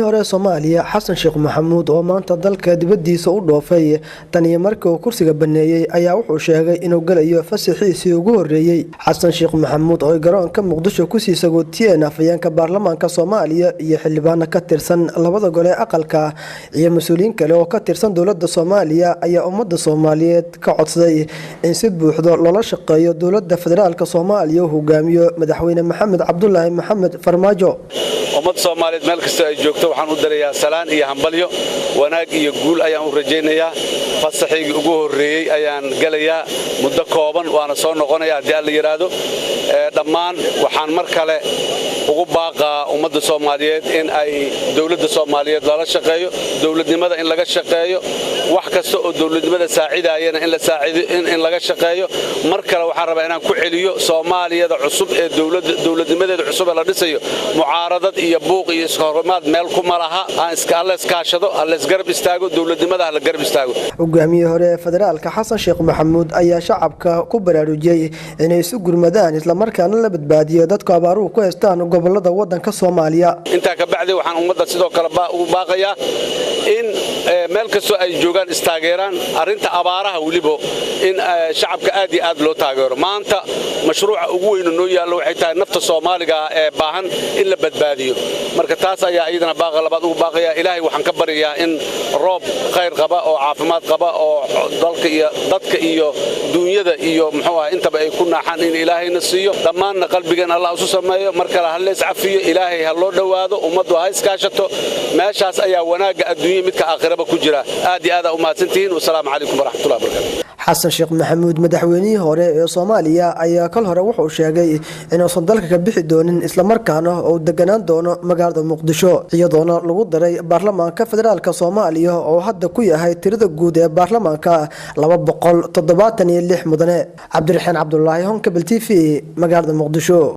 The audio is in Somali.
Hore Soomaaliya Xasan Sheekh Maxamuud oo maanta dalka dibadiisa u dhoofay tan iyo markii uu kursiga baneeyey ayaa wuxuu sheegay inuu galayo fasaxiisii ugu horeeyey. Xasan Sheekh Maxamuud oo ay garoonka Muqdisho kusii sagootiyeen afhayeenka baarlamaanka Soomaaliya iyo xildhibaano ka tirsan labada gole ee aqalka iyo mas-uuliyiin kale oo ka tirsan dowladda Soomaaliya ayaa ummadda Soomaaliyeed ka codsaday in si buuxdo loola shaqeeyo dowladda federaalka Soomaaliya uu hogaamiyo madaxweyne Maxamed Cabdulaahi Maxamed Farmaajo. Ummadda Soomaaliyeed meel kastoo ay joogto waxaan u dirayaa salaan iyo hambalyo, wanaag iyo guul ayaan u rajaynayaa. Fasaxaygii ugu horreeyey ayaan gelayaa muddo kooban, waana soo noqonaya haddii Alla yidhaahdo. Dhammaan waxaan mar kale ugu baaqaa ummadda Soomaaliyeed in ay dowladda Soomaaliyeed lala shaqeeyo, dowladnimada in laga shaqeeyo, wax kasta oo dowladnimada saacidaayana in laga shaqeeyo. Mar kale waxaan rabaa inaan ku celiyo: Soomaaliyada cusub ee dowladnimadeeda cusub ee la dhisayo, mucaaradad iyo buuq iyo iskahorimaad meel kuma laha. Hala iskaashado, ha laysgarab istaago, dowladnimada ha la garab istaago. Hogaamiyihii hore ee federaalka Xasan Sheekh Maxamuud ayaa shacabka ku baraarujiyey inay isu gurmadaan, islamarkaana la badbaadiyo dadku abaaruhu ku haystaan gobolada wadanka Soomaaliya. Intaa ka bacdi, waxaan ummadda sidoo kale ugu baaqayaa in meel kastoo ay joogaan istaageeraan arrinta abaaraha, weliba in shacabka aad iyo aad loo taageero. Maanta mashruuca ugu weynu noo yaallo waxay tahay nafta Soomaaliga ee baahan in la badbaadiyo. Marka taas ayaa iyadana baaqa labaad ugu baaqaya. Ilaahay waxaan ka baryayaa in roob khayr qaba oo caafimaad qaba oo dalka iyo dadka iyo duunyada iyo muxuu ah intaba ay ku naaxaan in Ilaahayna siiyo. Dhammaanna qalbigeen Allah isu sameeyo. Mar kale ha leys cafiyo, Ilaahay ha loo dhowaado, ummaddu ha iskaashato. Meeshaas ayaa wanaagga adduunya midka aakhiraba ku jira. Aad iyo aad aa u mahadsantihiin. Wasalaamu calaykum waraxmatullahi wabarakatu. Xasan Sheekh Maxamuud, madaxweynihii hore ee Soomaaliya, ayaa kol hore wuxuu sheegay inuusan dalka ka bixi doonin, islamarkaana uu deganaan doono magaalada Muqdisho, iyadoona lagu daray baarlamaanka federaalka Soomaaliya oo hadda ku yahay tirada guud ee baarlamaanka 276 mudane. Cabdiraxaan Cabdulaahi, Horn Cable TV, magaalada Muqdisho.